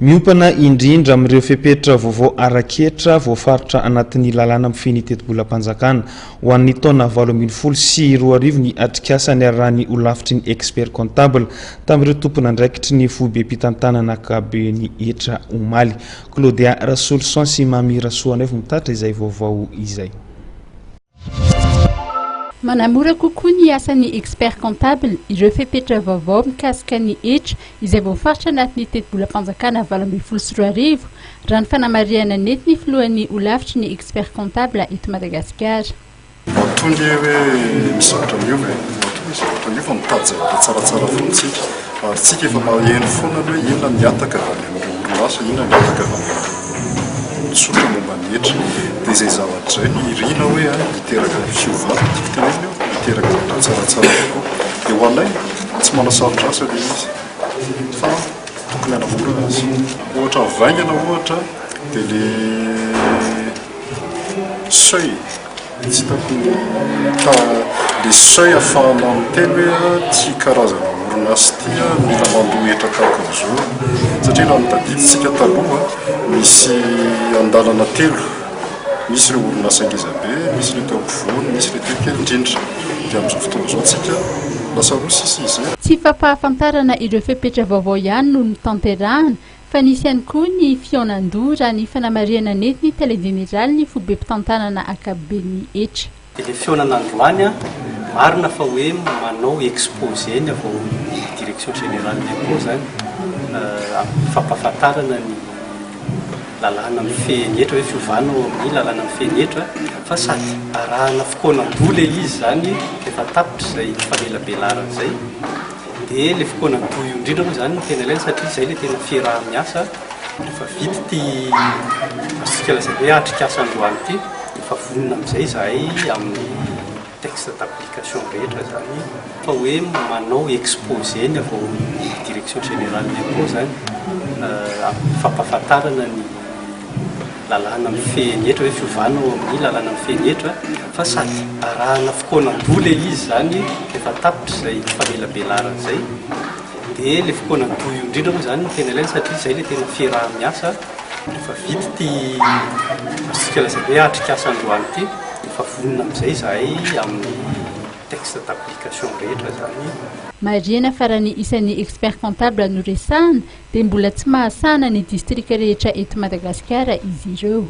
Miompana indrindra amin'ireo fepetra vaovao ara-ketra voafaritra anatin'ny lalàna mifehy ny tetibolam-panjakana ho an'ny taona 2018 ny atrikasa niarahan'ny holafitry ny expert comptable tamin'ireo tompon'andraikitry ny foibem-pitantanana ankapoben'ny hetra omaly. Claudia Rasoloson sy Mamy Rasoanaivo mitatitra izay vaovao izay. Manamora kokoa ny asan'ny expert comptable ireo fepetra vaovao mikasika ny hetra izay voafaritra anatin'ny tetibolam-panjakana 2018, raha ny fanamarihana nentin'ny filohan'ny holafitry ny expert comptable eto Madagasikara. Matoa nge hoe misy zavatra miova e, matoa misy zavatra miova mitady zavatra tsaratsara foana isika, ary tsika efa maheno foana ny hoe inona ny hataka avy any amin'ireo orinasa, inona ny hataka avy any amin'ireo tsotra momba ny hetra, dia izay zavatra izay no irina hoe hiteraka fiovana, tiako tenenina io, hiteraka zavatra tsaratsara kokoa, dia ho anay tsy manasarotra asa ilay izy fa tokony hanamora azy, ohatra vaingana ohatra dia le seuil. Tsy hitako ka le seuil ahafahana miteny hoe ity karazana orinasa ity mila mandoa hetra tahaka an'izao satria raha ny tadidintsika taloha misy andalana telo, misy ireo orinasa ngeza be, misy ireo teo ampovoany, misy ireo teo kely indrindra. Dia amin'izao fotoana izao tsika lasa roa sisa izy. Tsy fampahafantarana ireo fepetra vaovao ihany no notanterahana fa nisy ihany koa ny fihaonan-doha raha ny fanamarihana nentin'ny tale jeneralin'ny foibem-pitantanana ankapoben'ny hetra. Dia ilay fihaonana androany an, marina fa hoe manao exposé ny avy ao amin'ny direction générale ny impôt izany amin'ny fampahafantarana ny lalàna mifehy ny hetra, hoe fiovana ao amin'ny lalàna mifehy ny hetra, fa sady arahana fikaonan-doha ilay izy izany rehefa tapitra izay famelabelarana izay. Dia ilay fikaonan-doha io indrindra moa izany no tena ilaina satria izay ilay tena fiaraha-miasa. Rehefa vita ity azontsika lazaina hoe atrikasa androany ity, efa vonona amin'izay izahay amin'ny texte d'application rehetra izany fa hoe manao exposé ny avy ao amin'ny direction générale ny impôt izany amin'ny fampahafantarana ny lalàna mifehy ny hetra, hoe fiovana ao amin'ny lalàna mifehy ny hetra, fa sady arahana fikaonan-doha ilay izy izany rehefa tapitra izay famelabelarana izay, dia ilay fikaonan-doha io indrindra moa izany no tena ilaina satria izay ilay tena fiaraha-miasa, rehefa vita ity azontsika lazaina hoe atrikasa androany ity, efa vonona amin'izay izahay amin'ny texte d'application rehetra izany. Marihina fa raha ny isan'ny expert comptable no resahana dia mbola tsy mahasahana ny distrika rehetra eto Madagasikara izy ireo.